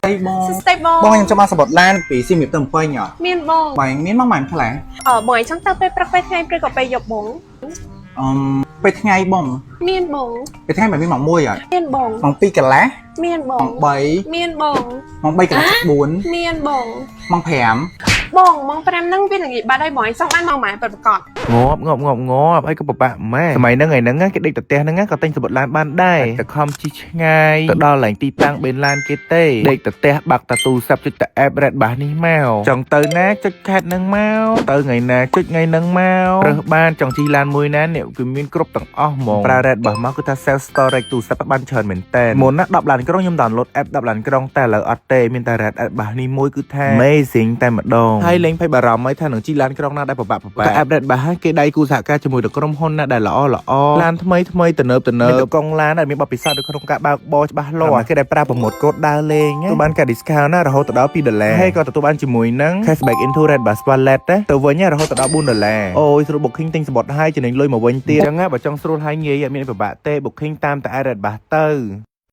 ស្ដីបង សួស្តីបង បងខ្ញុំចង់បានសំបុត្រឡានពីសៀមរាបទៅភ្នំពេញហ៎ មានបង បងមានមកម៉ានខ្លះ អឺបងឯងចង់ទៅពេលព្រឹកពេលថ្ងៃព្រឹកក៏ពេលយប់បង អឺមពេលថ្ងៃបង មានបង ពេលថ្ងៃមិនមានម៉ោង1ហ៎ មានបង ម៉ោង2កន្លះ មានប ម៉ោ ង ង3 មានបង ម៉ោង3កន្លះ14 មានបង ម៉ោង បងម៉ោង5ហ្នឹងវាល្ងាចបាត់ហើយបងឯងចង់បានម៉ោងម៉ានពិតប្រាកដ ងាប់ងាប់ងាប់ងាប់អីក៏ពិបាកម៉ែសម័យហ្នឹងថ្ងៃហ្នឹងគេដេកទៅផ្ទះហ្នឹងក៏ទិញសំបុត្រឡានបានដែរតែខំជិះឆ្ងាយទៅដល់កន្លែងទីតាំងបេនឡានគេទេដេកទៅផ្ទះបាក់តាទូរស័ព្ទចុចតែ app Red Bus នេះមកចង់ទៅណាចុចខេតហ្នឹងមកទៅថ្ងៃណាចុចថ្ងៃហ្នឹងមករើសបានចង់ជិះឡានមួយណានេះគឺមានគ្រប់ទាំងអស់ហ្មងប្រើ Red Bus មកគឺថា self storage ទូរស័ព្ទបានច្រើនមែនតើមុនណា10ឡានក្រុងខ្ញុំ download app 10ឡានក្រុងតែឥឡូវអត់ទេមានតែ Red App Bus នេះមួយគឺថា amazing តែម្ដងហើយលេងភ័យបារម្ភហើយថានឹងជិះឡានក្រុងណាដែលពិបាកពិបាកតែ app Red Bus គេដៃគូសហការជាមួយនឹងក្រុមហ៊ុនណាដែលល្អល្អឡានថ្មីថ្មីទំនើបទំនើបមានកង់ឡានដែលមានបទពិសោធន៍នៅក្នុងការបើកបរច្បាស់លាស់គេដែលប្រើpromo code ដើរលេងទទួលបានការ discount ណារហូតដល់2ដុល្លារហើយក៏ទទួលបានជាមួយនឹង cashback into Red Bus Wallet ណាទៅវិញរហូតដល់4ដុល្លារអូយស្រួល booking ទិញសំបុត្រហើយចំណេញលុយមកវិញទៀតអញ្ចឹងបើចង់ស្រួលហើយងាយអត់មានពិបាកទេ booking តាមតែ Red Bus ទៅ។